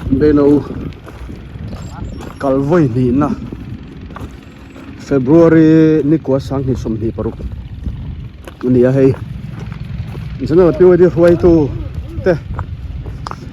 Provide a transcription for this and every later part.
Beino kal vawi hnihna February nikua sanghnih 26 a ni a hei General PYD hruaitu te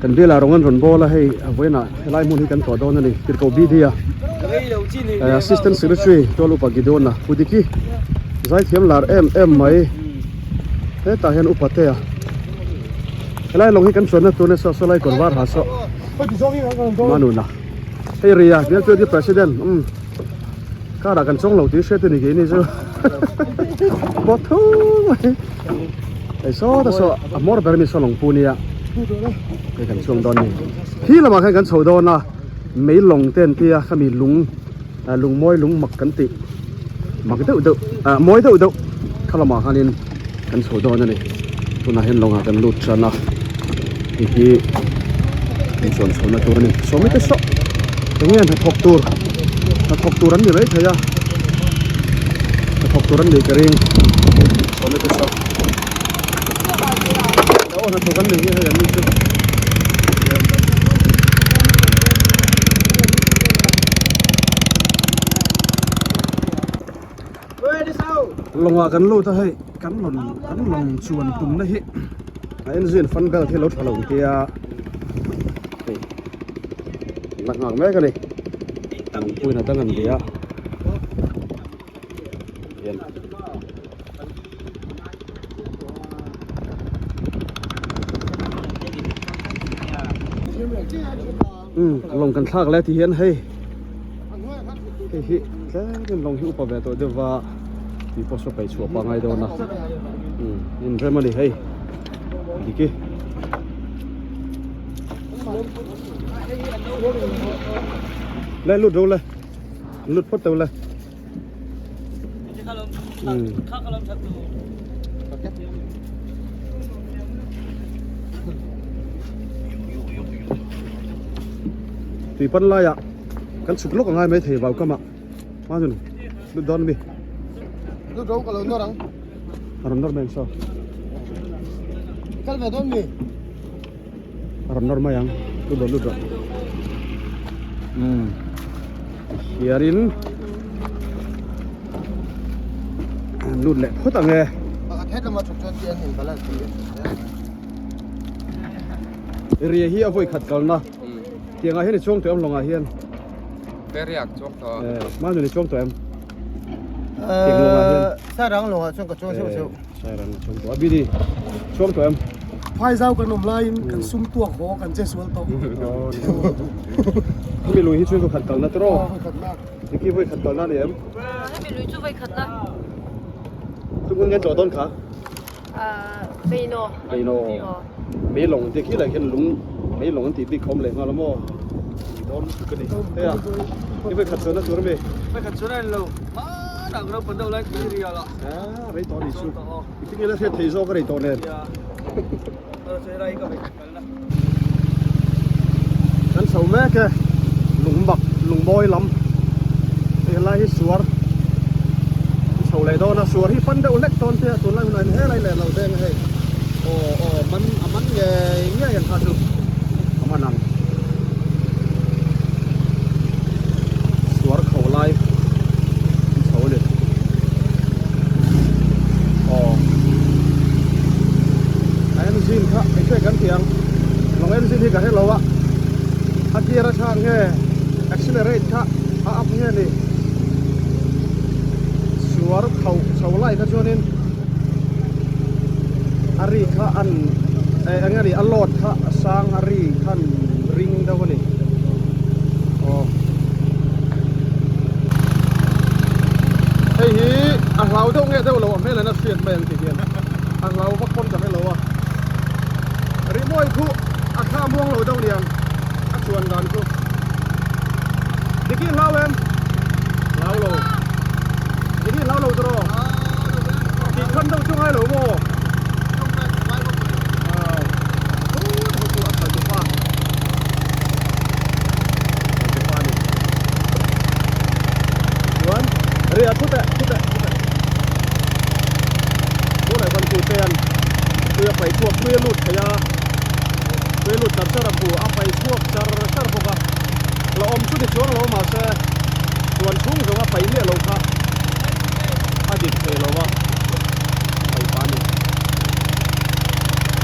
kan bialah rawng an rawn bawl a hei a vawiinah helai hmun hi kan tlawh dawn a ni Tirhkoh BD a Assistant Secretary Tual Upa Gideon-a Pu Diki zaithiam lar em em mai hetah hian upa te a helai lawng hi kan chuanna tur nasa saw lai kawr var ha saw Manuna hei ria bial PYD President umm car ah kan chuang lo tih hriat a ni kei ni chu pawt tho mai hei sawta saw a hmawr ber ami saw lawng pu nia hei kan chuang dawn a ni khi lamah khan kan chho dawn a mei lawng te an tia khami lung ah lung mawi lung mak kan tih mak deuh deuh ah mawi deuh deuh kha lamah khanin kan chho dawn a ni tunah hian lawngah kan lut tan a hei hi kan chuan chhohna tur a ni sawmi te saw eng nge hnathawk tur hnathawk tur an ni mai thei a hnathawk tur an nih ka ring sawmi te saw aw hnathawk an nih hi hei an ni chu. Lawngah kan lut a hei kan rawn kan lawng chuan tumna hi a engine fan belt hi a lo tha lo tia hei la nghak mek a ni lawngpuiin a dang an bia hian. Umm lawng kan thlak lai tih hian hei hei hi tlemin lawng hi upa ve tawh deuh va tui pawh saw paih chhuah pah ngai dawn a umm inrem a ni hei dik i le lut ro le lut phawt teuh le. Tui pan laiah kan chhuk lawk a ngai mai thei vau kam ah hma chu lut dawn ami lut ro ka lo nawr ang a rawn nawr mai ang saw kal ve dawn mi a rawn nawr mai ang lut rawh lut rawh umm hianin an lut leh phawt ang e ria hi a vawi khat kalna tiangah hian i chuang tawh em lawngah hian Periak chuang tawh eh hmanun i chuang tawh em tiang lawngah hian Sairang lawngah chuan ka chuang seuh seuh Sairang chuang tawh a bidi chuang tawh em Phaizau kan awm laiin kan sum tuak haw kan che sual tawh. Hemi lui hi chu vawi khat kalna tawh rawh. Niki vawi khat kalna a ni em? Hemi lui chu vawi khatna. Chu hmun nge tlawh dawn kha? Beino. Beino. Mei lawng te khi lah hian lung mei lawng an tih bik kha awm leh nghal a maw? Tui dawn lutuk a ni. Hei a, i vawi khat chuanna tur a mi? Vawi khat chuan a ni lo. Hmanah ka lo pan deuh lai tui rial a. Ah, rei tawh a ni chu. I tinge la hriat thei zawk a rei tawh nen. Kan chho mek e, lung bak lung mawi lam hei helai hi suar chho leh dawn a, suar hi fan deuh hlek dawn te a tunlai hunah hian helai leh lo deng a hei aw aw man a man ngei ngei ang kha chu a man ang suar kho lai an chho a ni. Aw a engine kha eng nge kan tih ang lawng engine hi ka hre lo a a gear a thlak nge accelerate kha a up nge ni suar kho chho lai kha chuanin a ri kha an eh eng nge ni a load kha a sang a ri khan ring deuh a ni aw. Hei hi a hlau deuh nge deuh lo a hmel an a hriat mai ang ti hian a hlau vak pawn ka hre lo a rimawi khu a thla muang lo deuh niang a chuan dan chu Diki hlau em hlau lo Diki hlau lo tawh tih khan deuh chu ngai lo maw Chuan ri a thu teh thu teh thu teh tunah hian tute an tui a paih chhuak tui a lut thei a tui lut char char a khu a pai chhuak char char bawk a la awm chu ni chuang lo mahse huan chhung zawng a pai miah lo kha a dik thei lo a pai pah a ni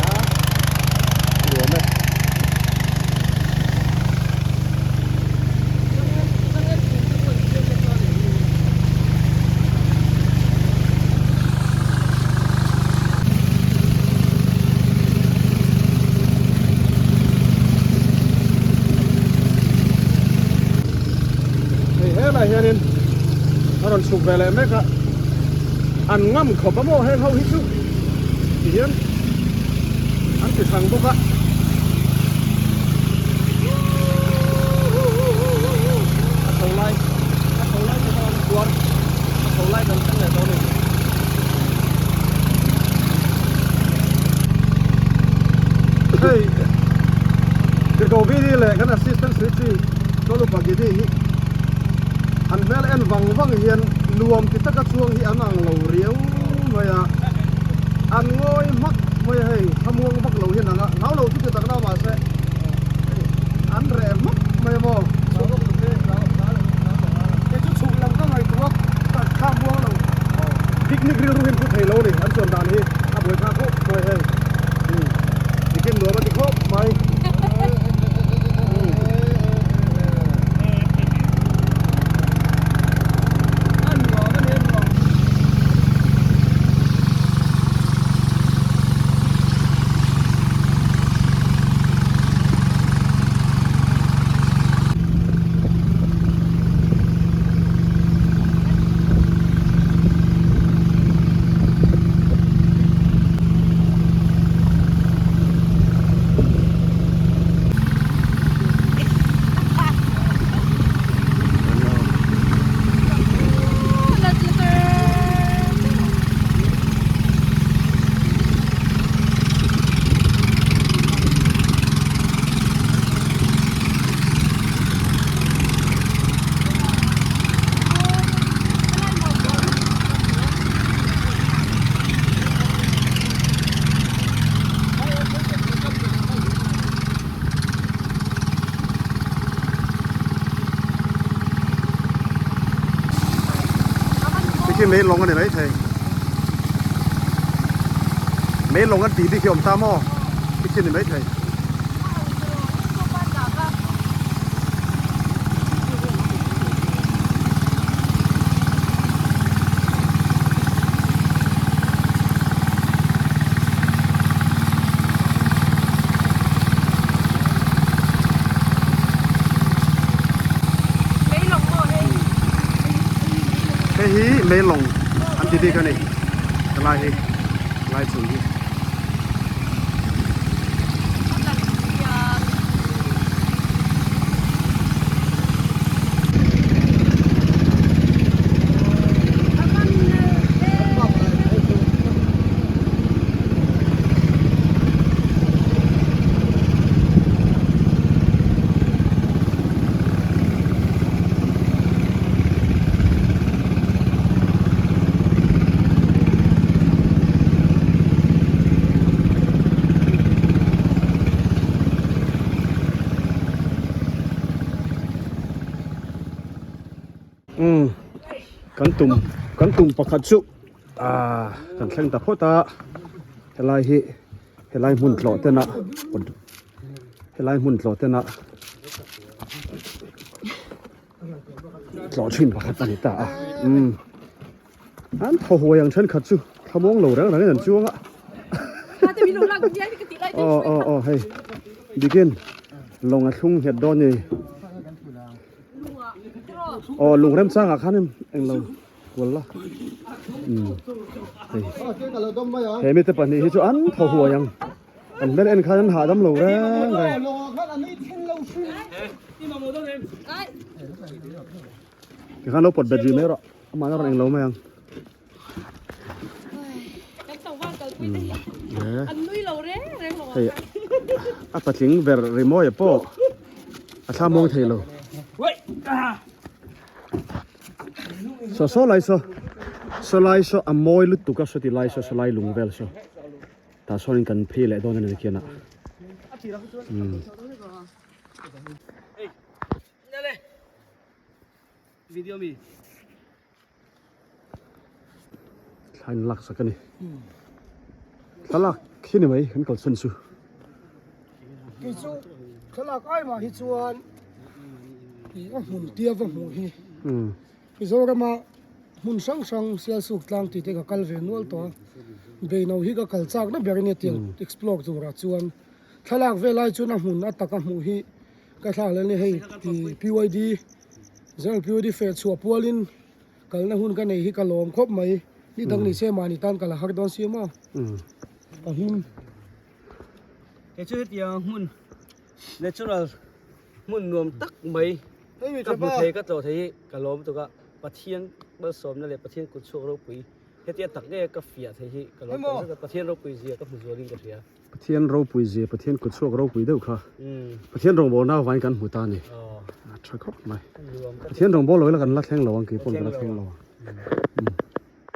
a nuam e. Hei helai hianin a rawn chhuk ve leh mek a, an ngam khawp a maw heng ho hi chu ti hian an ti thang bawk a. A chho lai a chho lai te pawh chuan a chho lai kan thleng leh tawh a ni. Hei Tirhkoh leh kan assistant secretary Tolu Bagidi hi an hmel en vang vang hian nuam ti taka chuang hi an ang lo riau mai a, an ngawi hmak mai a hei thlamuang vak lo hian ang a, hlau lo chu ti tak na mahse an reh hmak mai a maw. Kei chu chhuk lam ka ngaihtuah a, ka thlamuang lo. Picnic rilru hi an pu thei lo a ni, an chuan dan hi a buai thlak khawp mai hei. Tikin nuam a ti khawp mai. Tikhi mei lawng a ni maithei mei lawng an tih bik hi a awm ta maw tikhi a ni maithei. Hei hi Meilawng an ti bik a ni helai hi helai chung hi. Umm kan tum kan tum pakhat chu ah kan thleng ta phawt a helai hi helai hmun tlawh ten a helai hmun tlawh ten a tlawh thin pakhat a ni ta a umm an thaw huai ang thenkhat chu thlamuang lo reng rengin an chuang a aw aw aw hei bikin lawng a thlung nghet dawn ni aw lung remchangah khan englo kual la umm hei he mite pahnih hi chu an thaw huai ang an hmel en khan an hahdam lo reng reng tikhan lo pawt bet rih mai rawh amah na rawn englo mai ang. Hei a patling ber rimawi pawh a thla muang thei lo saw saw lai saw saw lai saw a mawi lutuk a saw ti lai saw saw lai lung vel saw tah sawn in kan phei leh dawn a ni khian a. Thla in lak sak a ni. Thlalak khi ni mai kan kalchhan chu. Kei chu thlalak ai mah hi chuan ih a hmun tia va hmuh hi. Mizorama hmun hrang hrang Sialsuk tlang tih te ka kal ve nual tawh a, Beino hi ka kal chak na ber a nia tiang explore turah chuan thlalak vel ai chuan a hmun a taka hmuh hi ka thlak leh a ni hei ih PYD General PYD feh chhuah pualin Kalna hun ka nei hi ka lawm khawp mai. Ni dang ni se mahni tan ka la har dawn si maw? Ka him. Kei chu hetiang hmun natural hmun nuam tak mai ka hmu thei ka tlawh thei hi ka lawm tuk a, Pathian malsawmna leh Pathian kut chhuak ropui hetia tak nge ka fiah thei hi ka lawm tak zet a, Pathian ropui zia ka hmu zualin ka hria. Pathian ropui zia, Pathian kut chhuak ropui deuh kha Pathian rawngbawlna avangin kan hmu ta a ni. A tha khawp mai. Pathian rawngbâwl lo ila kan la thleng lo ang, keipawh kan la thleng lo ang.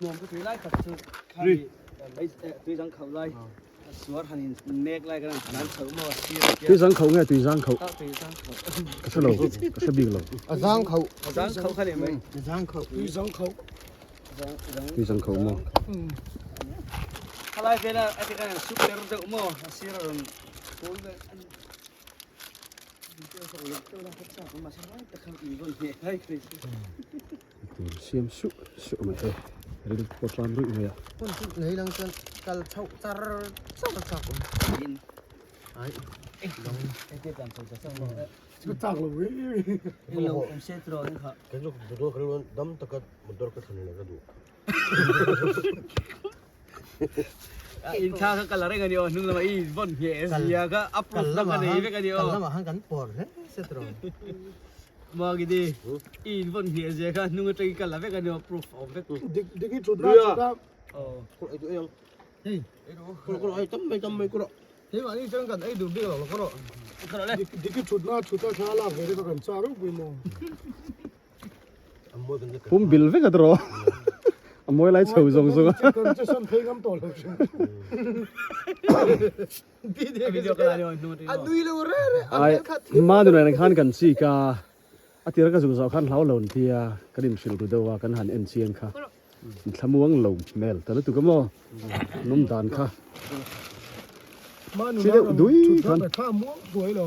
Nuam ka tui lai tak chu khami tui zang khauh lai suar han in nek lai kan han chho maw a sir a Tui zang khauh nge tui zang khauh? Tui zang khauh. Ka hre lo, ka hre bik lo. A zang khauh. A zang khauh kha ni mai. A zang khauh. Tui zang khauh. Tui zang khauh maw? Khalai vela a ti khan super deuh maw a sir a rawn phul vel a ni. Tur siam suh suh mai e ril pawh tlan ruih mai a. Hun chu nei lang chuan kal chhoh char char chak awm. Ai dang. Chu chak lo rih rih. Kei chu motor ka rilru dam taka motor ka thlan leh ka duh. In thla kha ka la reng a ni aw hnung lamah i vawn ngheh zia kha a proof na ka nei vek a ni aw. Kal lamah khan kan pawr hle se tawh. Magidi i in vawn ngheh zia kha hnung atangin ka la vek a ni aw proof a awm vek. Dik dik i thut na thut a. Aw. Kawr ei duh ei ang. Hei. Kawr kawr ei tam mai tam mai kawr. Keimahni chuan kan ei duh bik lo kawr. Dik dik i thut na thut a thla lak ve te kha kan chak reuh pui maw. Pum bil vek a tawh a mawi lai chho zawng zawng a. Kan che sawn phei ngam tawh lo hrim. A nui lo re re a Ai hmel kha thil. Ma nunah nen khan kan chik a, a tira ka zuk zawh khan hlau lo an tia kan inhrilh ru deuh a kan han en chiang kha thlamuang lo hmel ta lutuk a maw nawm dan kha. Ma Chi nunah deuh ran dui thut khan. na kha muang buai lo.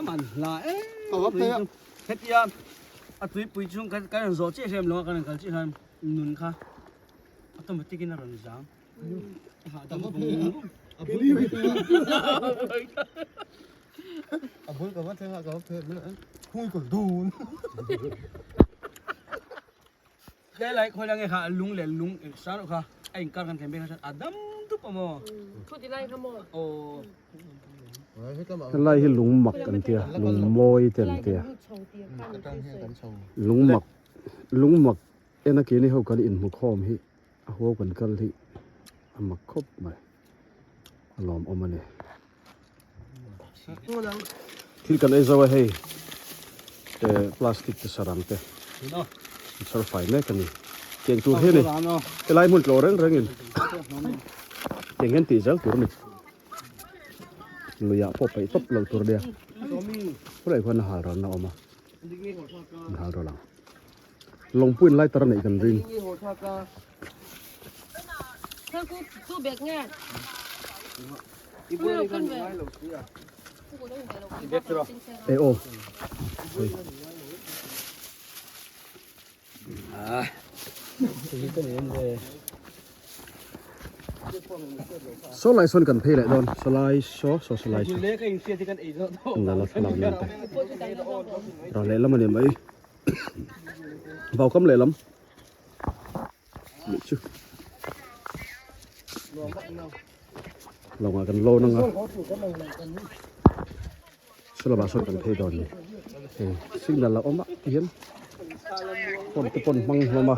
Man hla em hetia a tuipui chung kan kan zawh chiah hrem lo a kan kal chiah hian nun kha automatic in a rawn zang hahdam vung vung A bul ka va thleng a ka va phet mai a khui kawlh dun. Helai khawi lang nge kha lung leh lung sang deuh kha a inkar kan thlen ber kha chuan a dam dup a maw? Thu ti lai kha maw? Aw. Helai hi lung mak an tia, lung mawi te an tia. Lung mak, lung mak ena keini ho kan inhmu khawm hi a huau kan kal hi a mak khawp mai, a lawmawm a ni. Thil kan ei zo a hei plastic te sarang te an chhar fai mek a ni tiang tur hi a ni helai hmun tlawh reng rengin tiang hian tih zel tur a ni luiah pawh paih tawp loh tur a nia khulai khuan a hal ral na a awm a an hal ral ang lawngpuiin lighter a neih kan ring. E aw Saw lai sawn kan phei leh dawn saw lai saw saw saw lai chu an la la thlalak nan te ral lehlam a ni mai vaukam lehlam. Nih chu lawngah kan lawn anga saw lamah sawn kan phei dawn ni hei signal a awm a ti hian phone te pawn hmang hlawm a.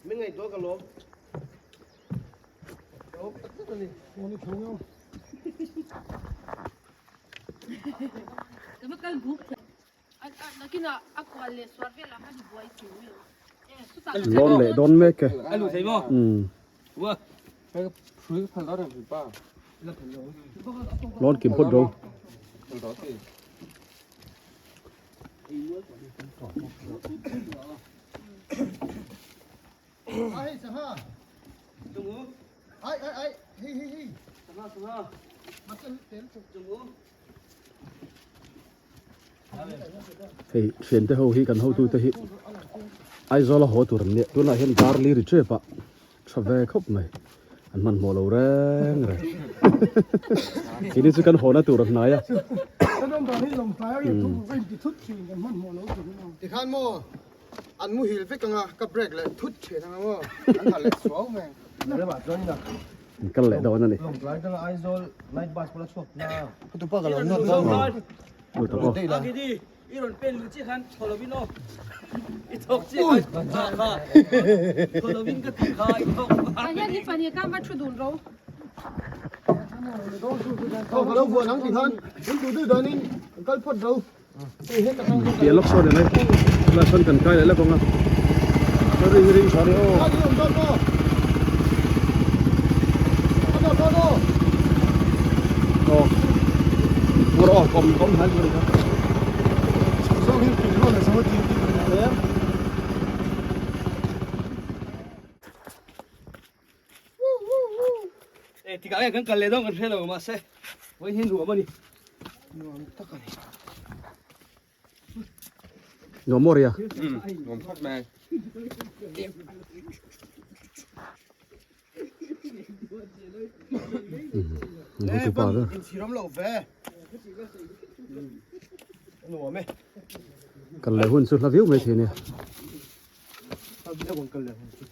Min ngaihtuah ka lawm. Lawm tak zet a ni. Phone i tho ngam. Lawn leh dawn mek e. Lawn kim phawt ro. Hei thiante ho hi kan hotute hi Aizawl a haw tur an nia tunah hian dar li ri tep a tha ve khawp mai an hmanhmawh lo reng reng keini chu kan hawna tur a hnai a. Tikhan maw an muhil vek anga ka break leh thut thin anga maw an ha leh suau mai. An kal leh dawn a ni. Pian lawk sawn em tunah sawn kan kai leh lawk ang a ring ring tha ri aw aw ngur aw kom kom hai ngur ka Eh tikah nge kan kal leh dawn kan hre lo mahse vawiin hi nuam a ni. Nuam tak a ni. Nuam maw ria? Nuam khawp mai. Hotu pa ber. Inchhiram lo ve. Nuam e. Kal leh hun chu hla viau mai thei nia. Kal leh hun chu.